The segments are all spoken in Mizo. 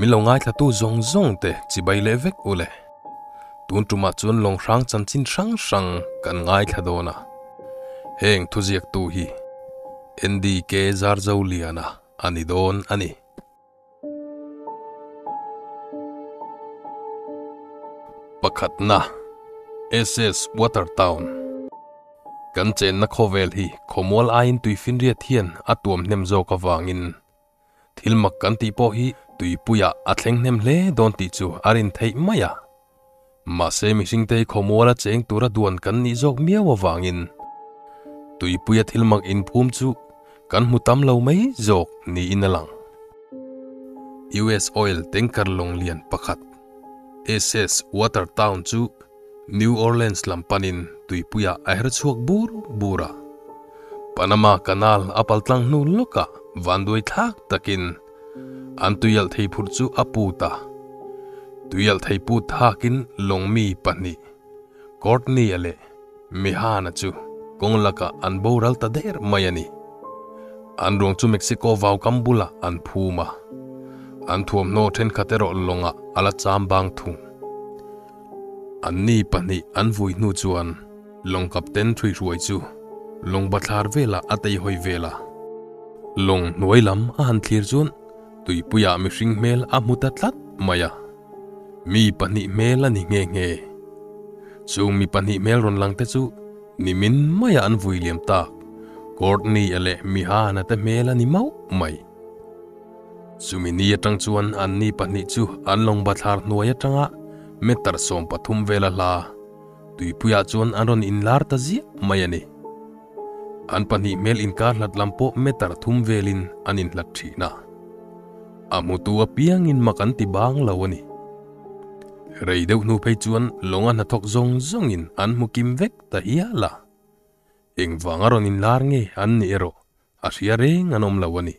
Min lo ngaithlatu zawng zawng te chibai leh vek u le. Tun tumah chuan lawng hrang chanchin hrang hrang kan ngaithla dawn a. Heng thuziaktu hi NDK Zarzoliana a ni dawn a ni. Pakhatna, SS Watertown. Kan chenna khawvel hi khawmual aiin tuifinriat hian a tuam hnem zawk avangin thil mak kan tih pawh hi tuipuiah a thleng hnem hle dawn tih chu a rin theih mai a. Mahse mihringte hi khawmuala cheng tura duan kan nih zawk miau avangin tuipuia thil mak inphum chu kan hmu tam lo mai zawk niin a lang. US Oil tanker lawng lian pakhat SS Watertown chu New Orleans lam panin tuipuiah a her chhuak bur bur a. Panama Canal a paltlang hnu lawkah vanduai thlak takin An tuialh thei phurh chu a put a, tuialh thei put thakin lawng mi pahnih, Courtney-a leh Mehan-a chu kawng lakah an boral ta der mai a ni. An ruang chu Mexico vaukam bulah an phum a, an thuamhnaw thenkhat erawh lawngah a la cham bang thung. Anni pahnih an vui hnu chuan lawng kapten ṭhuihruai chu lawng bathlar velah a teihawi vel a. Lawng hnuai lam a han thlir chuan tuipuiah mihring hmel a hmu ta tlat mai a, mi pahnih hmel a ni nghe nghe. Chung mi pahnih hmel rawn lang te chu nimin maia an vui liam tak Courtney-a leh Mihana te hmel a ni mauh mai. Chumi ni atang chuan anni pahnih chu an lawng bathlar hnuai atanga meter 13 vela hla tuipuiah chuan an rawn inlar ta ziah mai a ni. An pahnih hmel inkar hlat lam pawh meter thum velin an inhlat thin a. A hmutu apiangin mak an ti bang lo a ni. Rei deuh hnu phei chuan lawnga hnathawk zawng zawngin an hmu kim vek ta hial a. Engvanga rawn inlar nge an nih erawh a hria reng an awm lo a ni.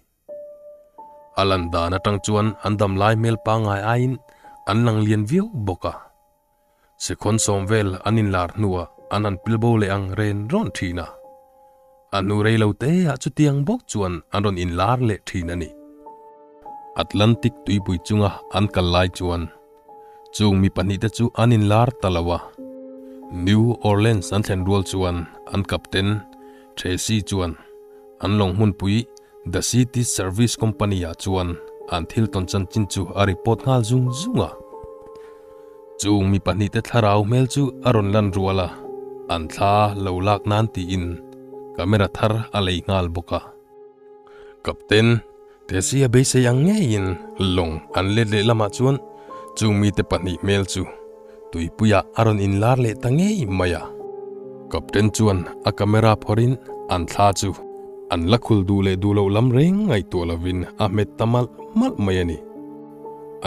A lan dan atang chuan an dam lai hmel pangngai aiin an lang lian viau bawk a. Sekhawn sawm vel an inlar hnuah an han pilbo leh ang ren rawn thin a. A hnu rei lo te ah chutiang bawk chuan an rawn inlar leh thin a ni. Atlantic tuipui chunga an kal lai chuan chung mi pahnih te chu an inlar ta lo a. New Orleans an thlen rual chuan an captain Tracy chuan an lawng hmunpui The City Service Company ah chuan an thil tawn chanchin chu a report nghal zung zung a. Chung mi pahnih te thlarau hmel chu a rawn lan rual a, an thla lo lak nan tiin camera thar a lei nghal bawk a. Captain Tesi a beisei ang ngeiin lawng an let leh lamah chuan chung mite pahnih hmel chu tuipuiah a rawn inlar leh ta ngei mai a. Captain chuan a camera phawrhin an thla chu an la khul duh leh duh loh lam reng ngaihtuah lovin a hmet ta malh malh mai a ni.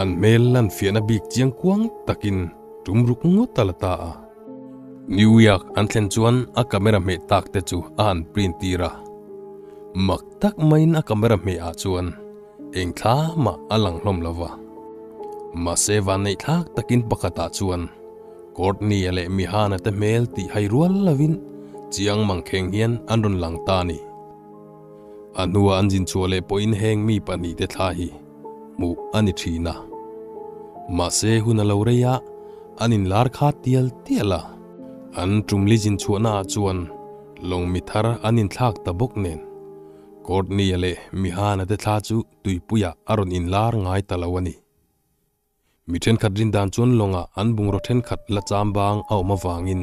An hmel lan fiahna bik chiang kuang takin tum ruk ngawt a la ta a. New York an thlen chuan a camera hmeh tak te chu a han print tir a. Mak tak maiin a camera hmeh ah chuan eng thla mah a lang hlawm lo va. Mahse vanneih thlak takin pakhat ah chuan Courtney-a leh Mihana te hmel tih hai rual lovin chiang mangkheng hian an rawn lang ta a ni. A hnua an zin chhuah leh pawhin heng mi pahnih te thla hi hmuh a ni thin a. Mahse hun a lo rei a, an inlar kha tial tial a. An tumli zin chhuahna ah chuan lawng mi thar an inthlak ta bawk nen Courtney-a leh Mihana te thla chu tuipuiah a rawn inlar ngai ta lo a ni. Mi thenkhat rin dan chuan lawngah an bungraw thenkhat la cham bang a awm avangin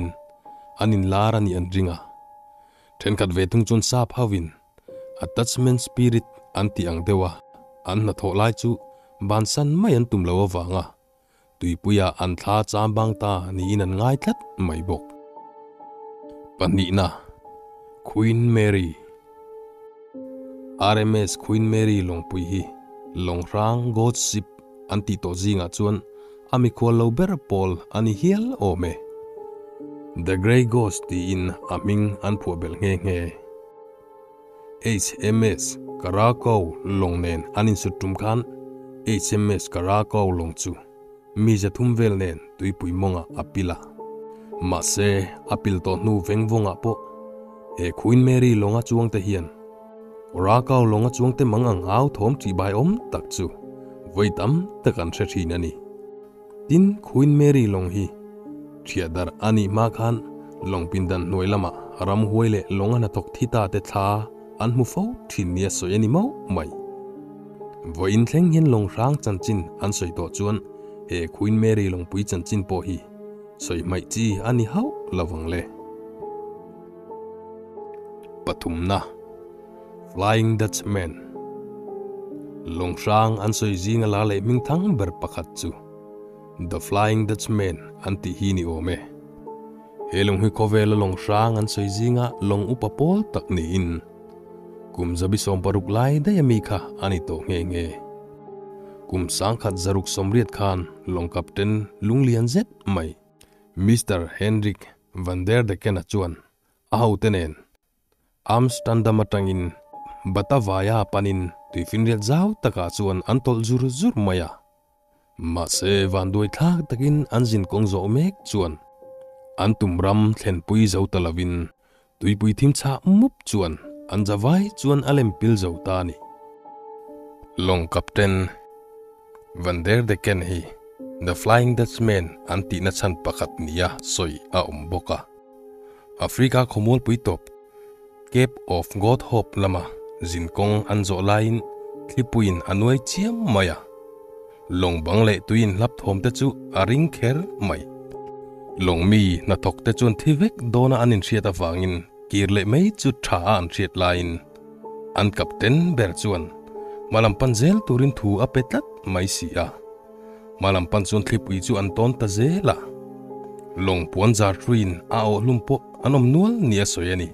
an inlar a nih an ring a. Thenkhat ve thung chuan sap hauhin attachment spirit an tih ang deuh a, an hnathawh lai chu bansan mai an tum lo avanga tuipuiah an thla cham bang ta niin an ngai tlat mai bawk. Pahnihna, Queen Mary. RMS Queen Mary lawngpui hi lawng hrang Ghost Ship an tih tawh zingah chuan a mikhual lo ber pawl a ni hial awm e. The Grey Ghost tiin a hming an phuah belh nghe nghe. HMS Curaçao lawng nen an insut tum khan HMS Curaçao lawng chu mi zathum vel nen tuipui mawngah a pil a. Mahse, a pil tawh hnu veng vawngah pawh he Queen Mary lawnga chuangte hian Curaçao lawnga chuangte mang ang au thawm ṭihbai awm tak chu. Vawi tam tak an hre thin a ni. Tin, Queen Mary lawng hi thiah darh a nih hma khan lawng pindan hnuai lamah ramhuai leh lawng a hnathawk thi ta te thla an hmu fo thin nia sawi a ni mauh mai. Vawiin thleng hian lawng hrang chanchin an sawi tawh chuan he Queen Mary lawngpui chanchin pawh hi sawi hmaih chi a ni hauh lo vang le. Pathumna. Flying Dutchman Lawng hrang an sawi zinga la leh hming thang ber pakhat chu The Flying Dutchman an tih hi ni awm e. He lawng hi khawvela lawng hrang an sawi zinga lawng upa pawl tak niin kum 76 lai daih ami kha a ni tawh nghe nghe. Kum 1680 khan lawng captain lunglian zet mai Mister Hendrik van der Decken-a chuan a hote nen Amsterdam atangin Batavia panin tuifinriat zau takah chuan an tawlh zur zur mai a. Mahse, vanduai thlak takin an zin kawng zawh mek chuan an tum ram thlenpui zo ta lovin tuipui thim chhah mup chuan an zavai chuan a lem pil zo ta a ni. Lawng Captain Van der Decken hi The Flying Dutchman an tihna chhan pakhat nia sawi a awm bawk a. Africa khawmualpui tawp Cape of God Hope lama zinkawng an zawh laiin thlipuiin a nuai chiam mai a, lawng bang leh tuiin hlap thawm te chu a ring kher mai. Lawng mi hnathawk te chuan thi vek dawna an inhriat avangin kir leh mai chu tha a an hriat laiin an captain ber chuan hmalam pan zel turin thu a pe tlat mai si a. Hmalam pan chuan thlipui chu an tawn ta zel a, lawng puan zar hruiin a awhhlum pawh an awm nual nia sawi a ni.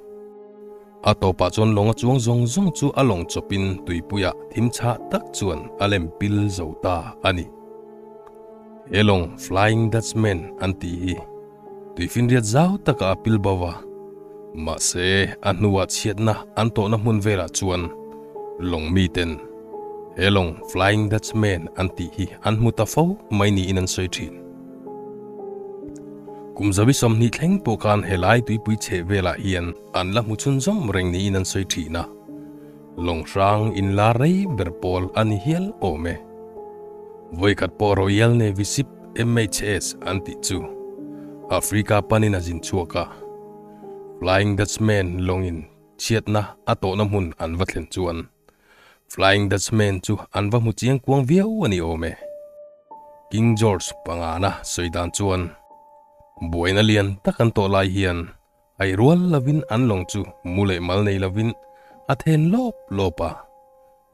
A tawpah chuan lawng a chuang zawng zawng chu a lawng chawpin tuipuiah thim chhah tak chuan a lem pil zo ta a ni. He lawng Flying Dutchman an tih hi tuifinriat zau takah a pil bo a, mahse a hnuah chhiatna an tawhna hmun velah chuan lawng miten he lawng Flying Dutchman an tih hi an hmu ta fo mai niin an sawi thin. Kum 20 thleng pawh khan helai tuipui chheh velah hian an la hmu chhunzawm reng niin an sawi thin a, lawng hrang inla rei ber pawl a ni hial awm e. Vawikhat pawh Royal Navy Ship MHS an tih chu Africa panin a zin chhuak a, Flying Dutchman lawngin chhiatna a tawhna hmun an va thlen chuan Flying Dutchman chu an va hmu chiang kuang viau a ni awm e. King George pangana sawi dan chuan buaina lian tak an tawh lai hian ai rual lovin an lawng chu mu leh mal nei lovin a then lawp lawp a,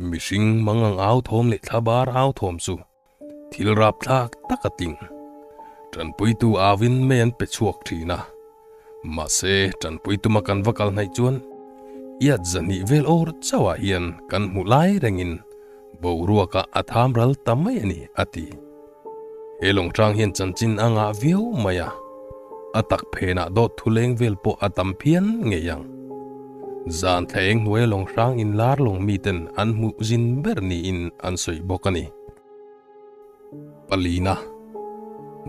mihring mangang au thawm leh thlabar au thawm chu Thil rapthlak tak a tling. Tanpuitu awin mei an pe chhuak thin a. Mahse, tanpui tuma kan va kal hnaih chuan iat zahnih vel awr chauhah hian kan hmuh lai rengin boruakah a tham ral ta mai a ni, a ti. He lawnghrang hian chanchin a ngah viau mai a, a tak phenah dawt thuleng vel pawh a tam phian ngei ang. Zan thlaeng hnuaia lawnghrang inlar lawng miten an hmuh zin ber niin an sawi bawk a ni. Palina,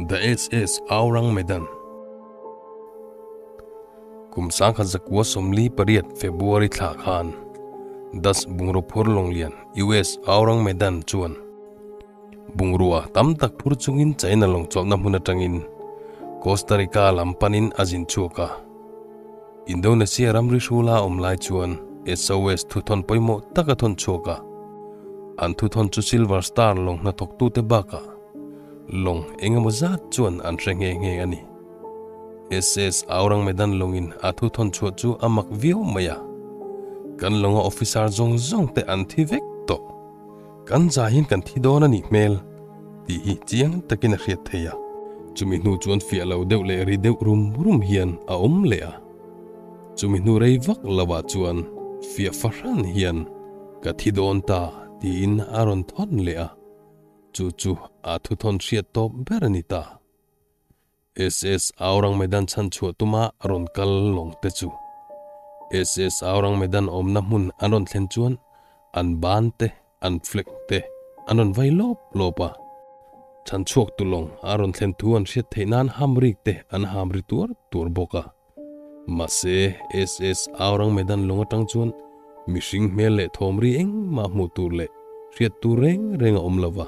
The SS Aurang Medan Kum 1948 February thla khan Dutch bungraw phur lawnglian US Aurang Medan chuan bungrua tam tak phur chungin China lawng chawlhna hmun atangin Costa Rica lam panin a zin chhuak a. Indonesia ramri hrula awm lai chuan SOS thuthawn pawimawh tak a thawn chhuak a, an thuthawn chu Silver Star lawng hnathawktute bakah lawng eng emaw zat chuan an hre nghe nghe a ni. SS Aurang Medan lawngin a thuthawn chhuah chu a mak viau mai a, kan lawnga officer zawng zawng te an thi vek tawh. Kan zaiin kan thi dawn a nih hmel tih hi chiang takin a hriat thei a. Chumi hnu chuan fiah lo deuh leh ri deuh rum rum hian a awm leh a. Chumi hnu rei vak lovah chuan fiah fahran hian ka thi dawn ta tiin a rawn thawn leh a. Chu chu a thuthawn hriat tawp ber a ni ta. SS Aurang Medan chhan chhuah tuma rawn kal lawng te chu SS Aurang Medan awmna hmun an rawn thlen chuan an ban te, an flag te an rawn vai lawp lawp a. Chhan chhuak tu lawng a rawn thlen thu an hriat theih nan hamrik te an ham ri tuar tuar bawk a. Mahse SS Aurang Medan lawng atang chuan mihring hmel leh thawm ri engmah hmuh tur leh hriat tur reng reng a awm lo va.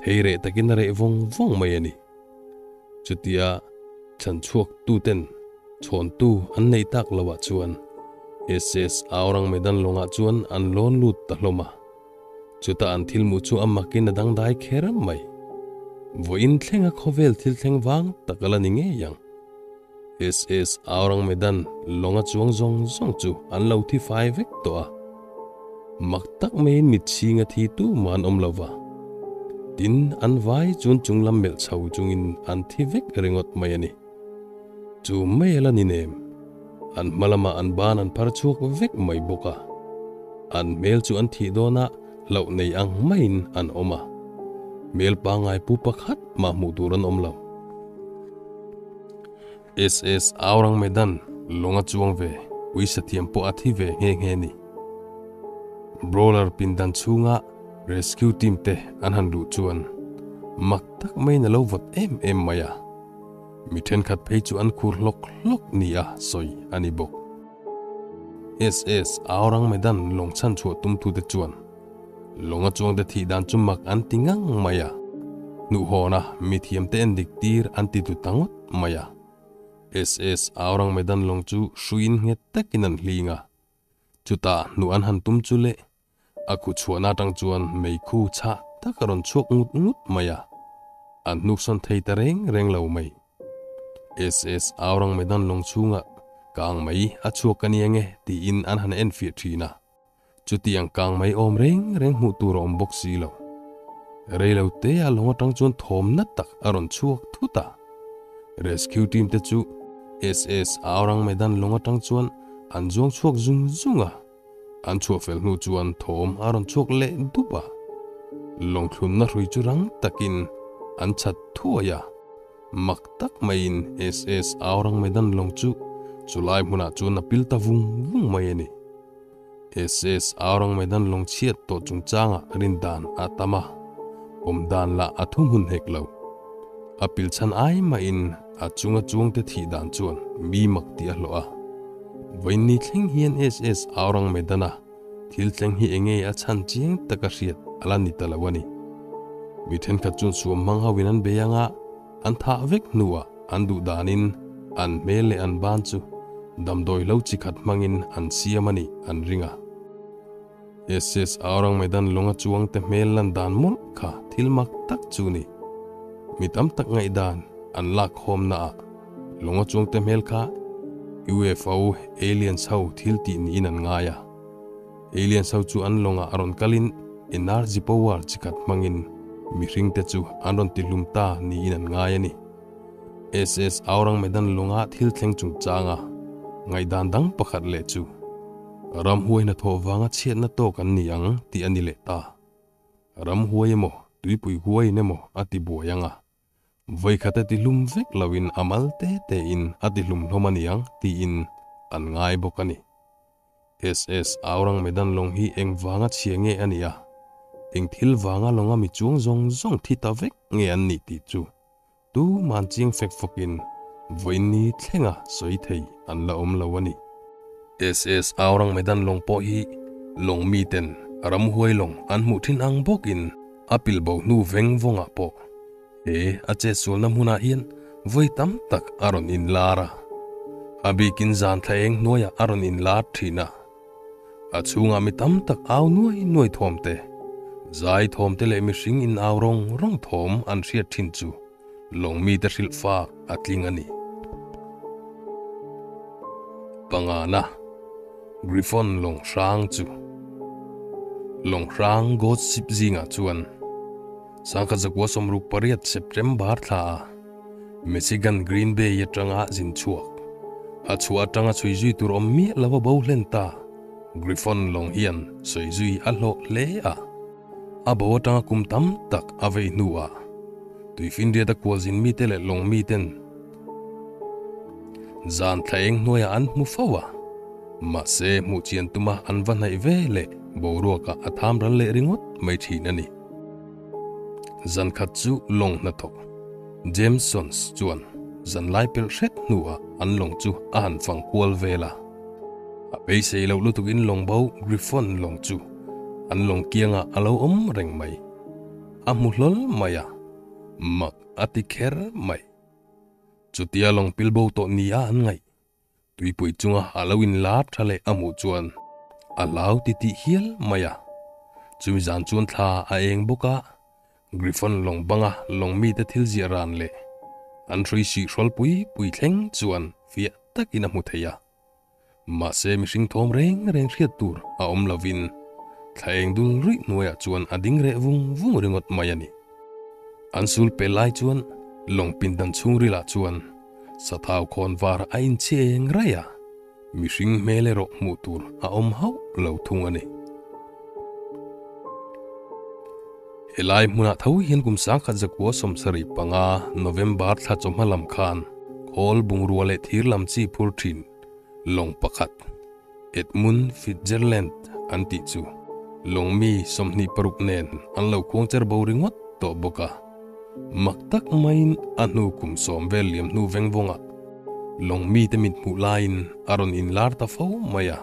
Thei reh takin a reh vawng vawng mai a ni. Chutia chhan chhuak tuten chhawntu an neih tak loah chuan SS Aurang Medan lawngah chuan an lawn lut ta hlawm a. Chuta an thil hmuh chu a makin a dangdai kher mai. Vawiin thlenga khawvel thil thleng vang tak a la ni ngei ang. SS Aurang Medan lawnga chuang zawng zawng chu an lo thi fai vek tawh a. Mak tak maiin mitchhinga thi tu mah an awm lo va. Tin, an vai chuan chunglam melh chho chungin an thi vek ringawt mai a ni. Chu mai a la ni nem. An hma lamah an ban an phar chhuak vek mai bawk a. An hmel chu an thih dawn a, hlauh nei ang maiin an awm a. Hmel pangngai pu pakhat mah hmuh tur an awm lo. SS Aurang Medan lawnga chuang ve uisa thiam pawh a thi ve nghe nghe ni. Brawler pindan chhunga rescue team te an han luh chuan mak tak maiin a lo vawt em em mai a. Mi thenkhat phei chu an khur hlawk hlawk nia sawi a ni bawk. SS Aurang Medan lawng chhan chhuah tum tute chuan Lawnga chuangte thih dan chu mak an ti ngang mai a, hnuhhawna mithiamte en dik tir an ti tlu ta ngawt mai a. SS Aurang Medan lawng chu hruiin nghet takin an hling a, chutah hnuh an han tum chu le a khu chhuahna atang chuan meikhu chhah tak a rawn chhuak ngut ngut mai a, an hnuksawn thei ta reng reng lo mai. SS Aurang Medan lawng chhungah kang mai a chhuak a nia nge tiin an han enfiah thin a. Chutiang kang mai awm reng reng hmuh tur a awm bawk si lo. Rei lo te a lawng atang chuan thawm na tak a rawn chhuak thut a. Rescue team te chu SS Aurang Maidan lawng atang chuan an zuang chhuak zung zung a. An chhuah fel hnu chuan thawm a rawn chhuak leh dup a. Lawng thlunna hrui chu rang takin an chhat thuai a. Mak tak maiin SS Aurang Maidan lawng chu chulai hmunah chuan a pil ta vung vung mai a ni. SS Aurang Maidan lawng chhiat tawh chungchangah rin dan a tam a, awm dan lah a thu hmun hek lo. A pil chhan ai mahin a chunga chuangte thih dan chuan mi mak tih a hlawh a. Vawiin thleng hian SS Aurang Maidan-a thil thleng hi enge a chhan chiang taka hriat a la ni ta lo a ni. Mi thenkhat chuan suam hmang hoin an bei anga an thah vek hnuah an duh danin an hmel leh an ban chu damdawi lo chi khat hmangin an siam a nih an ring a. SS Aurang Maidan lawnga chuangte hmel lan dan mawlh kha thil mak tak chu ni. Mi tam tak ngaihdan an lak khawmnaah lawnga chuangte hmel kha UFO aliens ho thil tih niin an ngai a. Aliens ho chu an lawngah a rawn kalin energy power chi khat hmangin mihringte chu an rawn tihlum ta niin an ngai a ni. SS Aurang Medan lawnga thil thleng chungchanga ngaihdan dang pakhat leh chu ramhuai hnathawh vanga chhiatna tawk an ni ang tih a ni leh ta. Ramhuai emaw, tuipui huaiin emaw a ti buai ang a, vawikhat a ti hlum vek loin a mal te tein a ti hlum hlawm a ni ang tiin an ngai bawk a ni. SS Aurang Medan lawng hi eng vanga chhia nge a nih a, eng thil vanga lawnga mi chuang zawng zawng thi ta vek nge an nih tih chu tu man chiang fek fawkin vawiin ni thlenga sawi thei an la awm lo a ni. SS Aurang Medan lawng pawh hi lawng miten ramhuai lawng an hmuh thin ang bawkin a pilbo hnu veng vawngah pawh he a chetsualna hmunah hian vawi tam tak a rawn inlar a. A bikin zan thla eng hnuaiah a rawn inlar thin a. A chhungah mi tam tak au nuai nuai thawm te, zai thawm te leh mihring in au rawng rawng thawm an hriat thin chu lawng mite hrilh fak a tling a ni. Pangana, Griffon lawng hrang chu Lawng hrang Ghost Ship zingah chuan Sangkhat zakua 68 September thla a Michigan Green Bay atanga zin chhuak. A chhuah atanga chhui zui tur awm miah lo a bo hlen ta. Griffon lawng hian sawi zui a hlawh hle a. A bo atanga kum tam tak a vei hnuah Tuifinriat a kualzin mite leh lawng miten zan thla eng hnuaiah an hmu fo a. Mahse hmuh chian tuma an va hnaih ve leh boruakah a tham ral leh ringawt mai thin a ni. Zan khat chu lawng hnathawk Jamesons chuan zan lai pelh hret hnuah an lawng chu a han fang kual vel a. A beisei loh lutukin lawng bo Griffon lawng chu an lawng kiangah a lo awm reng mai. a hmu hlawl mai a, mak a ti kher mai. Chutia lawng pil bo tawh nia an ngaih, tuipui chunga a lo inlar tha leh a hmuh chuan a hlau titih hial mai a. Chumi zan chuan thla a eng bawk a, Griffon lawng banga lawng mite thil ziah ran leh an hrui sih hrawl pui pui thleng chuan fiah takin a hmu thei a. Mahse mihring thawm reng reng hriat tur a awm lovin thla eng dul ruih hnuaiah chuan a ding reh vung vung ringawt mai a ni. An sul pel lai chuan lawng pindan chhungrilah chuan sathau khawn var a inchhi eng raih a, mihring hmel erawh hmuh tur a awm hauh lo thung a ni. Helai hmunah tho hian kum 1975 November thla chawhma lam khan khawl bungrua leh thir lam chi phur thin lawng pakhat Edmund Fitzgerald an tih chu lawng mi 26 nen an lo khuang cher bo ringawt tawh bawk a. Mak tak maiin a hnu kum 10 vel liam hnu veng vawngah lawng mite mit hmuh laiin a rawn inlar ta fo mai a.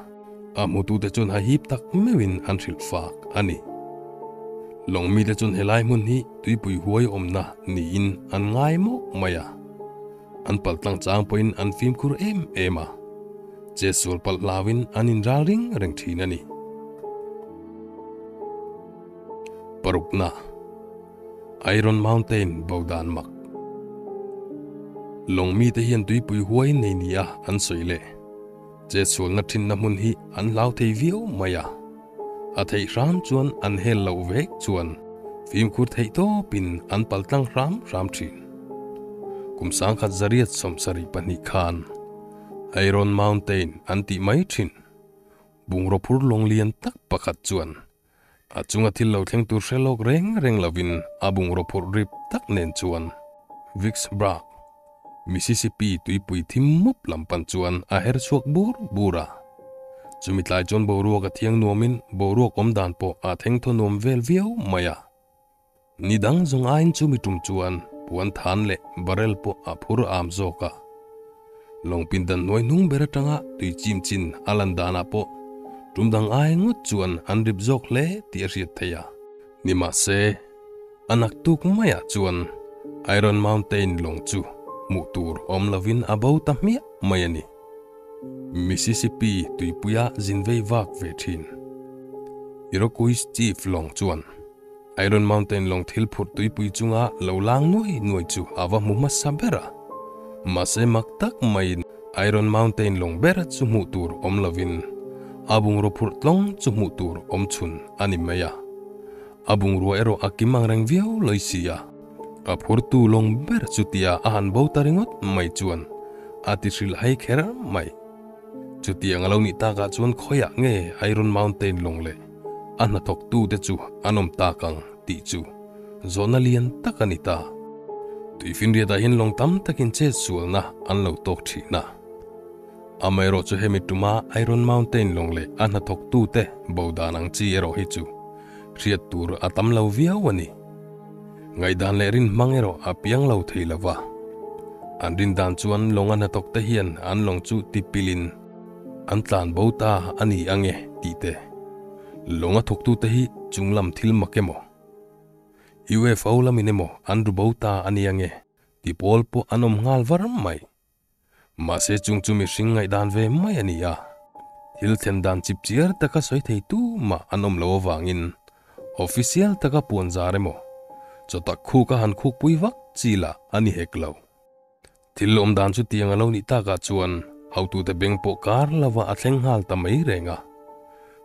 A hmutute chuan ha hip tak meuhin an hrilh fak a ni. Lawng mite chuan helai hmun hi tuipui huai awmna niin an ngai mawh mai a. An palh tlang chang pawhin an fimkhur em em a. Che sual palh hlauin an inral ring reng thin a ni. Parukna, Iron Mountain bo dan mak. Lawng mite hian tuipui huai nei nia an sawi leh. Che sualna thinna hmun hi an hlau thei viau mai a. A theih hram chuan an hel loh vek chuan fimkhur theih tawpin an pal tlang hram hram thin. Kum 1972 khan Iron Mountain an tih mai thin. Bungraw phur lawng lian tak pakhat chuan a chunga thil lo thleng tur hre lawk reng reng lovin a bungraw phurh rip tak nen chuan Vicksburg, Mississippi tuipui thim mup lam pan chuan a her chhuak bur bur a. Chumi tlai chuan boruak a thiang nuamin boruak awm dan pawh a thleng thaw nuam vel viau mai a. Ni dang zawng aiin chumi tum chuan puan than leh barrel pawh a phur am zawk a. Lawng pindan hnuai hnung ber atanga tui chim chin a lan danah pawh tum dang ai ngawt chuan an rip zawk hle tih a hriat theih a. Nimahse, a naktuk maiah chuan Iron Mountain lawng chu hmuh tur awm lovin a bo ta hmiah mai a ni. Mississippi tuipuia zin vei vak ve thin Iroquois Chief lawng chuan Iron Mountain lawng thil phurh tuipui chunga lo lang nuai nuai chu a va hmu hmasa ber a. Mahse mak tak maiin Iron Mountain lawng ber chu hmuh tur awm lovin a bungraw phurh tlawng chu hmuh tur awm chhun a ni mai a. A bungrua erawh a kim ang reng viau lawi si a. A phurtu lawng ber chu tia a han bo ta ringawt mai chuan a ti hrilh hai kher mai. Chutiang a lo nih takah chuan khawiah nge Iron Mountain lawng leh a hnathawktute chu an awm tak ang tih chu zawhna lian tak a ni ta. Tuifinriatah hian lawng tam takin chet sualna an lo tawk thin a. Amaherawh chu hemi tuma Iron Mountain lawng leh a hnathawktute bo dan ang chi erawh hi chu hriat tur a tam lo viau a ni. Ngaihdan leh rin hmang erawh a piang lo thei lo va. An rin dan chuan lawng a hnathawkte hian an lawng chu tipilin an tlan bo ta a ni ang e tih te. Lawng a thawktute hi chunglam thil mak emaw, UFO lamin emaw an ru bo ta a ni ang e ti pawl pawh an awm nghal var mai. Mahse chung chu mihring ngaihdan ve mai a ni a, thil thlen dan chip chiar taka sawi thei tu mah an awm lo avangin official taka puan zar emaw chawtak khuk a han khukpui vak chi lah a ni hek lo. Thil awm dan chu tiang a lo nih takah chuan hotute beng pawh kar lova a thleng nghal ta mai reng a.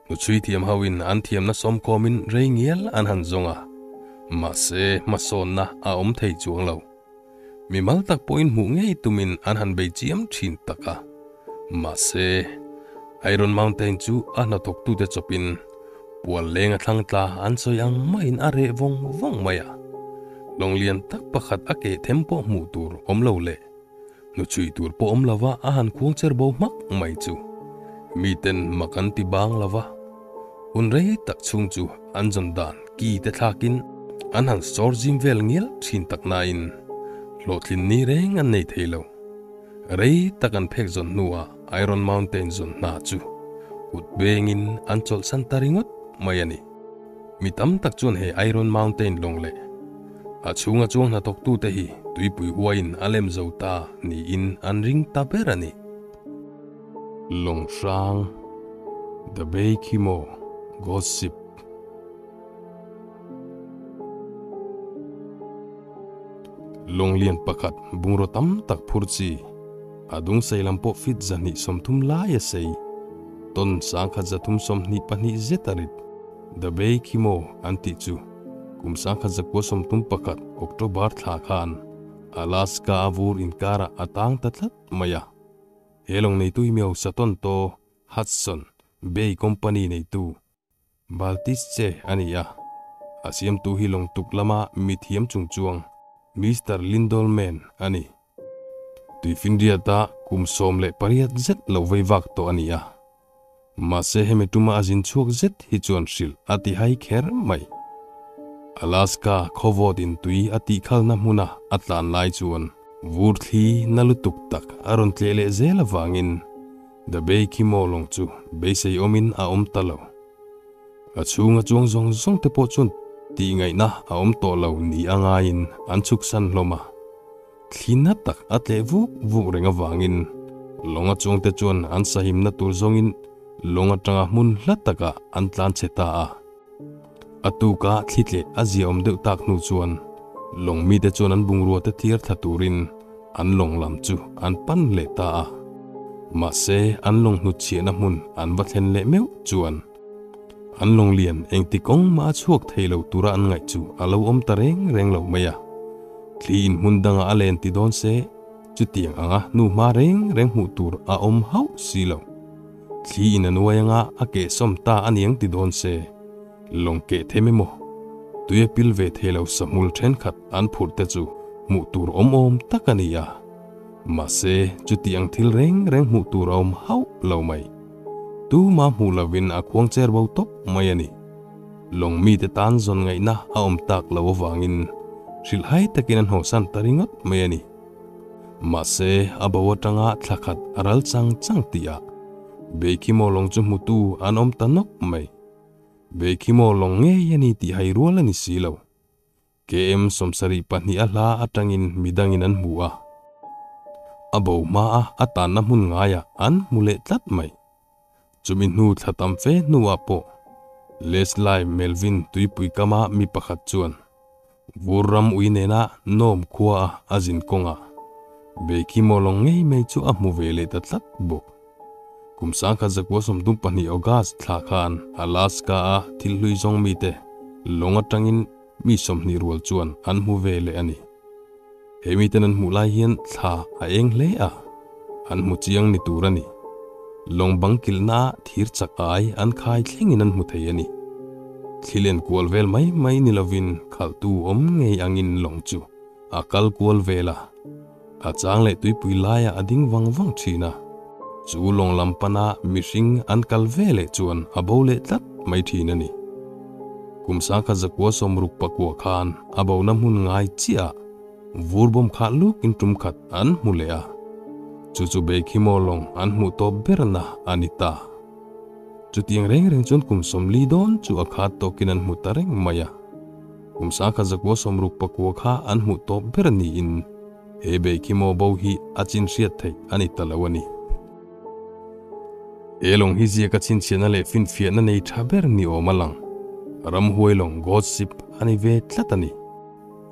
Hnuchhui thiam hoin an thiamna sawmkhawmin rei ngial an han zawng a, mahse hmasawnna a awm thei chuang lo. Mi mal tak pawhin hmuh ngei tumin an han bei chiam thin tak a. Mahse, Iron Mountain chu a hnathawktute chawpin pual leng a thlang tla an sawi ang maiin a reh vawng vawng mai a. Lawng lian tak pakhat a keh them pawh hmuh tur awm lo leh hnuchhui tur pawh awm lova a han khuang cher bo hmak mai chu miten mak an ti bang lova. Hun rei tak chhung chu an zawn dan ki te thlakin an han sawr zim vel ngial thin tak nain hlawhtlin ni reng an nei thei lo. Rei tak an phek zawn hnuah Iron Mountain zawn hna chu kut bengin an chawlhsan ta ringawt mai a ni. Mi tam tak chuan he Iron Mountain lawng leh. A chhunga chuang hnathawktute hi tuipui huaiin a lem zo ta niin an ring ta ber a ni. Lawng hrang, The Bay Khimo, Gossip. Lawng lian pakhat bungraw tam tak phur chi, a dung sei lam pawh feet 230 lai a sei, ton 1322 zet a rit, The Bay Khimo an tih chu kum 1931 October thla khan Alaska a vur inkarah a tang ta tlat mai a. He lawng neitu hi mi hausa tawn to Hudson Bay Company neitu Baltische a ni a, a siamtu hi lawng tuk lama mithiam chung chuang Mister Lindolman a ni. Tuifinriata kum 18 zet lo vei vak tawh a ni a. Mahse hemi tuma a zin chhuak zet hi chuan hrilh a ti hai kher mai. Alaska khawvawt in tui a tihkhalna hmuna a tlan lai chuan vur thli na lutuk tak a rawn tleh leh zel avangin The Bay Khimo lawng chu beisei awmin a awm ta lo. A chhunga chuang zawng zawng te pawh chuan tih ngaihna a awm tawh lo ni a ngaiin an chhuk san hlawm a. Thli na tak a tleh vuk vuk reng avangin lawnga chuang te chuan an sahimna tur zawngin lawng atanga hmun hla takah an tlan chhe ta a. A tuka thli tleh a ziaawm deuh tak hnu chuan lawng mite chuan an bungrua te thiar thla turin an lawng lam chu an pan leh ta a. Mahse an lawng hnutchhiahna hmun an va thlen leh meuh chuan an lawng lian engti kawng mah a chhuak thei lo tura an ngaih chu a lo awm ta reng reng lo mai a. Thli in hmun dangah a len ti dawn se chutiang anga hnu hma reng reng hmuh tur a awm hauh si lo. Thli in a nuai anga a kehsawm ta a niang ti dawn se lawng keh them emaw tui a pil ve thei lo sahmul thenkhat an phurh te chu hmuh tur awm awm tak a ni a. Mahse chuti ang thil reng reng hmuh tur a awm hauh lo mai. Tuma hmuh lovin a khuang cher bo tawp mai a ni. Lawng mite tan zawn ngaihna a awm tak lo avangin hrilhhai takin an hawsan ta ringawt mai a ni. Mahse a bo atanga thla khat a ral chang chang tih ah Beikimo lawng chu hmutu an awm ta nawk mai. Beikimo lawng ngei a ni tih hai rual a ni si lo. KM 72 a hla atangin midangin an hmu a. A bo hma a a tanna hmun ngaiah an hmu leh tlat mai. Chumi hnu thla tam fe hnuah pawh Leslie Melvin tuipui kama mi pakhat chuan vur ram ui nena Nome khua a a zin kawngah Beikimo lawng ngei mai chu a hmu ve leh ta tlat bawk. Kum 1932 August thla khan Alaska a thil hlui zawng mite lawng atangin mi 20 rual chuan an hmu ve leh a ni. He miten an hmuh lai hian thla a eng hle a, an hmu chiang ni tur a ni. Lawng bang kilhna a thir chak ai an khai thlengin an hmu thei a ni. Thlilen kual vel mai mai ni lovin khalhtu awm ngei angin lawng chu a kal kual vel a. A chang leh tuipui laiah a ding vang vang thin a. Chu lawng lam pana mihring an kal ve leh chuan a bo leh tlat mai thin a ni. Kum 1969 khan a bona hmun ngai chiah vur bawm kha lukin tum khat an hmu leh a. Chu chu Beikimo lawng an hmuh tawp berna a ni ta. Chutiang reng reng chuan kum 40 dawn chu a khat tawkin an hmu ta reng mai a. Kum 1969 kha an hmuh tawp ber niin he Beikimo bo hi a chin hriat theih a ni ta lo a ni. He lawng hi ziaka chhinchhiahna leh finfiahna nei tha ber ni awm a lang. Ramhuai lawng Gossip a ni ve tlat a ni.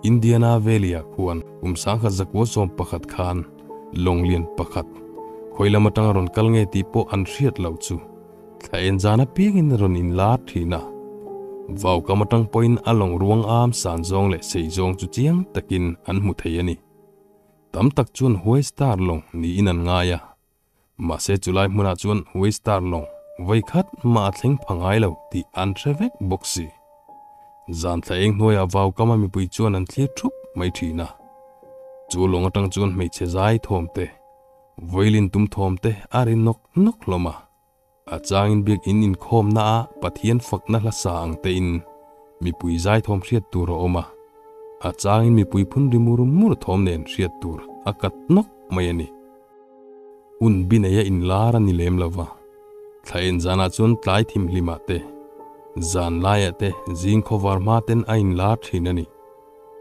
Indiana Valley-ah khuan kum 1911 khan lawng lian pakhat khawi lam atanga rawn kal nge tih pawh an hriat loh chu thla en zan apiangin rawn inlar thin a. Vau kam atang pawhin a lawng ruang am san zawng leh sei zawng chu chiang takin an hmu thei a ni. Tam tak chuan Huai Star lawng niin an ngai a. Mahse chulai hmunah chuan Huai Star lawng vawi khat mah a thleng pha ngai lo tih an hre vek bawk si. Zan thla eng hnuaiah vau kama mipui chuan an thlir thup mai thin a. Chu lawng atang chuan hmeichhe zai thawm te, vawiin tum thawm te a ri nawk nawk hlawm a. A changin biak in inkhawmna a Pathian fakna hla sa ang te in mipui zai thawm hriat tur a awm a. A changin mipui phun ri mur mur thawm nen hriat tur a kat nawk mai a ni. Hun binei a inlar a ni lem lova. Thla en zanah chuan tlai thim hlimah te, zan laiah te zing khawvar hma ten a inlar thin a ni.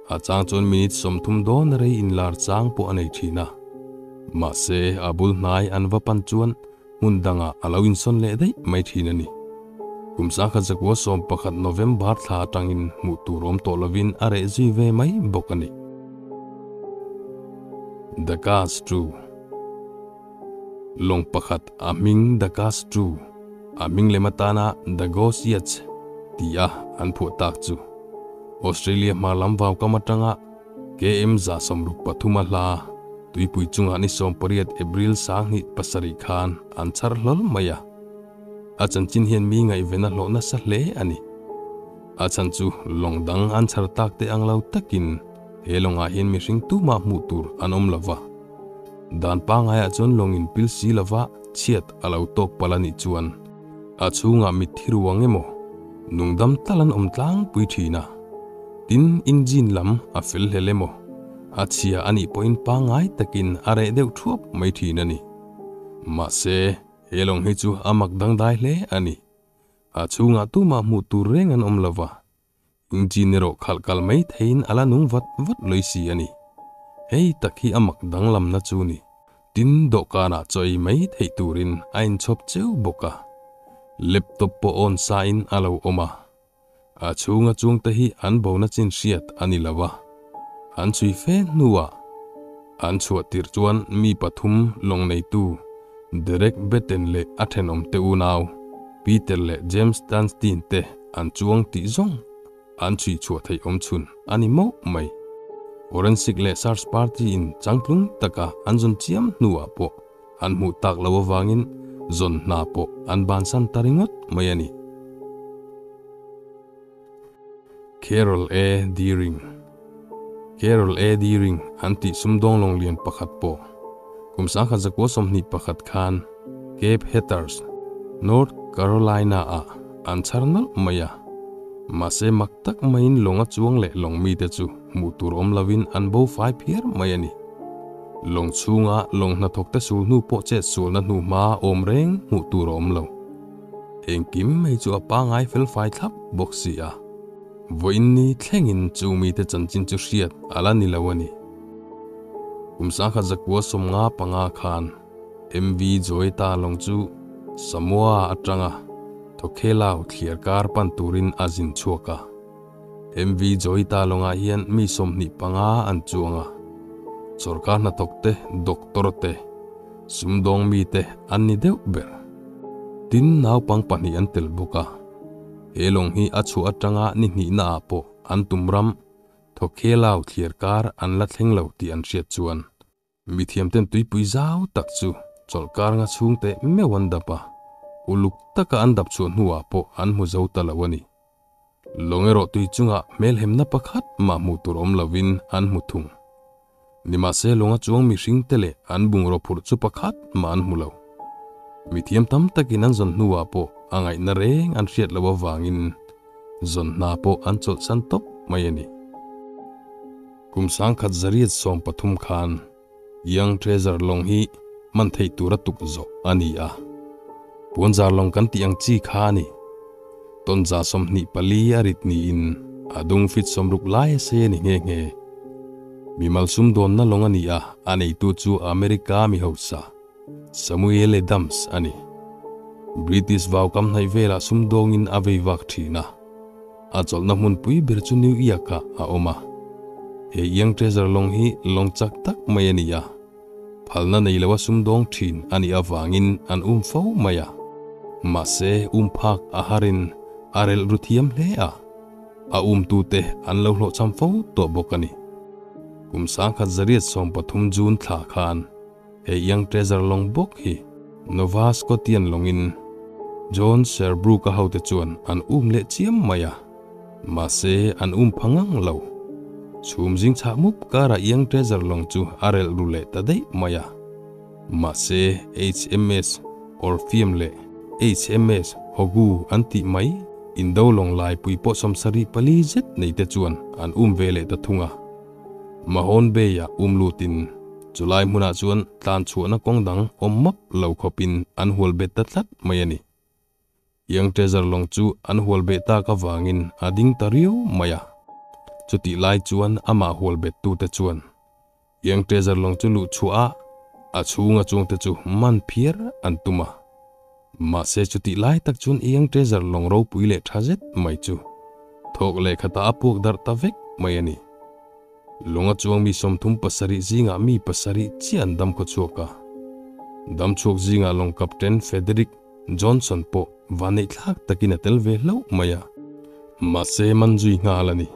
A chang chuan minute 30 dawn rei inlar chang pawh a nei thin a. Mahse a bul hnai an va pan chuan hmun dangah a lo insawn leh daih mai thin a ni. Kum 1911 November thla atangin hmuh tur awm tawh lovin a reh zui ve mai bawk a ni. The Castro Lawng pakhat a hming The Castro a hming lem atana The Ghost Yacht ti a an phuah tak chu Australia hmar lam vau kam atanga KM 163 a hla tuipui chungah ni 18 April 2007 khan an chhar hlawl mai a. A chanchin hian mi ngaihven a hlawh nasa hle a ni. A chan chu lawng dang an chhar tak te ang lo takin he lawngah hian mihring tumah hmuh tur an awm lova. Dan pangaiah chuan lawngin pil si lova chhiat a lo tawk pal a nih chuan a chhungah mitthi ruang emaw nungdam tal an awm tlangpui thin a. Tin engine lam a fel hlel emaw a chhia a nih pawhin pangai takin a reh deuh thuap mai thin a ni. Mahse he lawng hi chu a mak dangdai hle a ni. A chhungah tumah hmuh tur reng an awm lova. Engine erawh khalh kal mai theiin a la nung vat vat lawih si a ni. Hei tak hi a mak danglam na chu ni. Tin dawhkanah chaw ei mai theih turin a inchhawp cheu bawk a. Laptop pawh on sa in a lo awm a. A chhunga chungte hi an bo na chin hriat a ni lova. An chhui fe hnuah an chhuah tirh chuan mi pathum lawng neitu Derek Batten leh a thenawm te unau Peter leh James Dunstein te an chuang tih zawng an chhui chhuah theih awm chhun a ni mauh mai. Forensic leh search party in changtlung taka an zawn chiam hnuah pawh an hmuh tak lo avangin zawn hna pawh an bansan ta ringawt mai a ni. Carol A. Deering Carol A. Deering an tih sumdawng lawng lian pakhat pawh kum 1921 khan Cape Hatteras, North Carolina ah an chhar nawlh mai a. Mahse mak tak maiin lawng a chuang leh lawng mite chu hmuh tur awm lovin an bo fai phiar mai a ni. Lawng chhunga lawng hnathawk te sul hnu pawh chet sualna hnu hma awm reng hmuh tur a awm lo. Engkim mai chu a pangai fel fai thlap bawk si a. Vawiin ni thlengin chu mite chanchin chu hriat a la ni lo a ni. Kum 1995 khan MV Joyita lawng chu Samoa atanga Tokelau thliar kar pan turin a zin chhuak a. MV Joyita lawngah hian mi 25 an chuang a. Sorkar hnathawk te, doctor te, sumdawng mi te an ni deuh ber. Tin naupang pahnih an tel bawk a. He lawng hi a chhuah atanga ni hnihna ah pawh an tum ram Tokelau thliar kar an la thleng lo tih an hriat chuan mi thiam ten tuipui zau tak chu chawlhkar nga chhung te meuh an dap a. Uluk taka an dap chhuah hnuah pawh an hmu zo ta lo a ni. Lawng erawh tui chungah hmelhemna pakhat mah hmuh tur awm lovin an hmu thung. Nimahse lawnga chuang mihring te leh an bungraw phurh chu pakhat mah an hmu lo. Mi thiam tam takin an zawn hnuah pawh a ngaihna reng an hriat loh avangin zawn hna pawh an chawlhsan tawp mai a ni. Kum 1913 khan Young Treasure lawng hi man theih tura tuk zawh a ni a. Puanzar lawng kan tih ang chi kha a ni. Ton 24 a rit niin a dung fit 60 lai a sei a ni nghe nghe. Mi malsum dawnna lawng a ni a, a neitu chu America mi hausa Samuel Adams a ni. British vau kam hnaih velah sumdawngin a vei vak thin a. A chawlhna hmunpui ber chu New York ah a awm a. He Young Treasure lawng hi lawng chak tak mai a ni a. Phalna nei lo a sumdawng thin a nih avangin an um fo mai a. Mahse um phak a harin a relh ru thiam hle a. A um tu te an lo hlawh cham fo tawh bawk a ni. Kum 1913 June thla khan he Young Treasure lawng bawk hi Nova Scotian lawngin John Sherbrooke a hote chuan an um leh chiam mai a. Mahse an um phangang lo. Chhum zing chhah mup kara Young Treasure lawng chu a relh ru leh ta daih mai a. Mahse HMS Orpheum leh HMS Hogu an tih mai indo lawng lai pui pawh 74 zet nei te chuan an um ve leh ta thung a. Mahon Bay ah um lutin chulai hmunah chuan tlan chhuahna kawng dang awm map lo khawpin an hual bet ta tlat mai a ni. Young Treasure lawng chu an hual bet tak avangin a ding ta riau mai a. Chutih lai chuan amah hual bettute chuan Young Treasure lawng chu luh chhuah a, a chhunga chuangte chu man phiar an tum a. Mahse chutih lai tak chuan Young Treasure lawng ropui leh tha zet mai chu thawk leh khatah a puak darh ta vek mai a ni. Lawnga chuang mi 37 zingah mi pasarih chiah an dam khaw chhuak a. Dam chhuak zingah lawng Captain Frederick Johnson pawh vanneih thlak takin a tel ve hlauh mai a. Mahse man zui nghal a ni.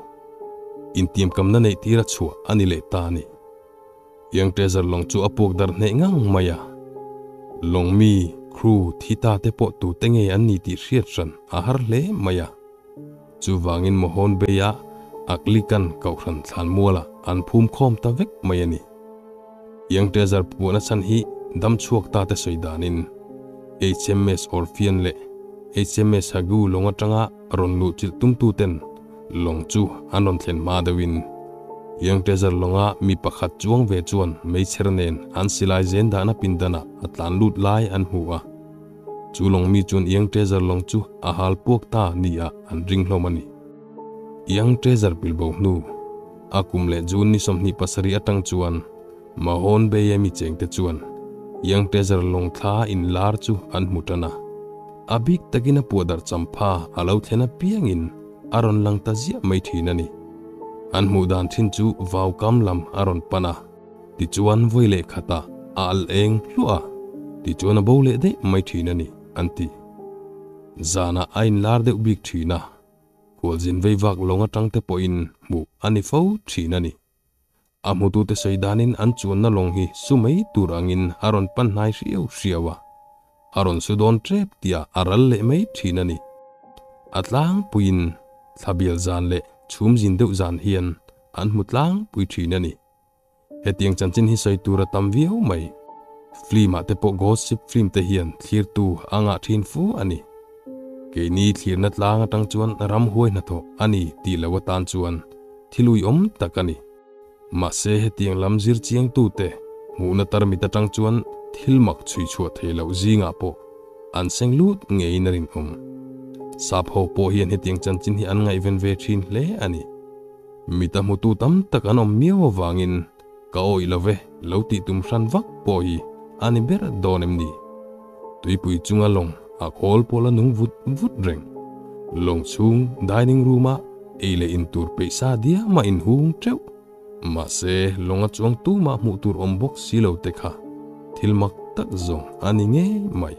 Intiamkamna neih tir a chhuah a ni leh ta a ni. Young Treasure lawng chu a puak darh hneh ngang mai a. Lawng mi, crew, thi ta te pawh tute nge an ni tih hriat hran a har hle mai a. Chuvangin Mahon Bay-a Anglican Kohhran thlanmualah an phum khawm ta vek mai a ni. Young Treasure puahna chhan hi dam chhuak ta te sawi danin HMS Orphean leh HMS Hagu lawng atanga rawn luh chilh tumtuten lawng chu an rawn thlen hma deuhin Young Treasure lawnga mi pakhat chuang ve chuan meichher nen an silai zen dahna pindanah a tlan lut lai an hmu a. Chu lawng mi chuan Young Treasure lawng chu a hal puak ta nia an ring hlawm a ni. Young Treasure pilbo hnu a kum leh June ni 27 atang chuan Mahon Bay-a mi chengte chuan Young Treasure lawng thla in lar chu an hmu tan a. A bik takin a puahdar champha a lo thlen apiangin a rawn lang ta ziah mai thin a ni. An hmuh dan thin chu vau kam lam a rawn pan a. Tichuan vawi leh khatah a al eng hluah a, tichuan a bo leh daih mai thin a ni, an ti. Zanah a inlar deuh bik thin a, khualzin vei vak lawng atang te pawhin hmuh a ni fo thin a ni. A hmutute sawi danin an chuanna lawng hi su mai tur angin a rawn pan hnai hriau hriau a, a rawn su dawn tep tihah a ral leh mai thin a ni. A tlangpuiin thlabial zan leh chhumzin deuh zan hian an hmu tlangpui thin a ni. Hetiang chanchin hi sawi tur a tam viau mai. Film-ah te pawh gossip film te hian thlirtu a ngah thin fu a ni. Keini thlirna tlang atang chuan ramhuai hnathawh a ni tih lo atan chuan thil uiawm tak a ni. Mahse hetiang lam zir chiangtute hmuhna tarmit atang chuan thil mak chhui chhuah thei loh zingah pawh an seng lut ngeiin a rinawm. Sap ho pawh hian hetiang chanchin hi an ngaihven ve thin hle a ni. Mita hmutu tam tak an awm miau avangin ka awih lo ve lo tih tum hran vak pawh hi a ni ber dawn em ni? Tuipui chunga lawng a khawl pawh la nung vut vut reng. Lawng chhung dining room-a ei leh in tur peih sa diam a inhung teuh. Mahse, lawnga chuang tumah hmuh tur awm bawk si lo te kha thil mak tak zawng a ni ngei mai.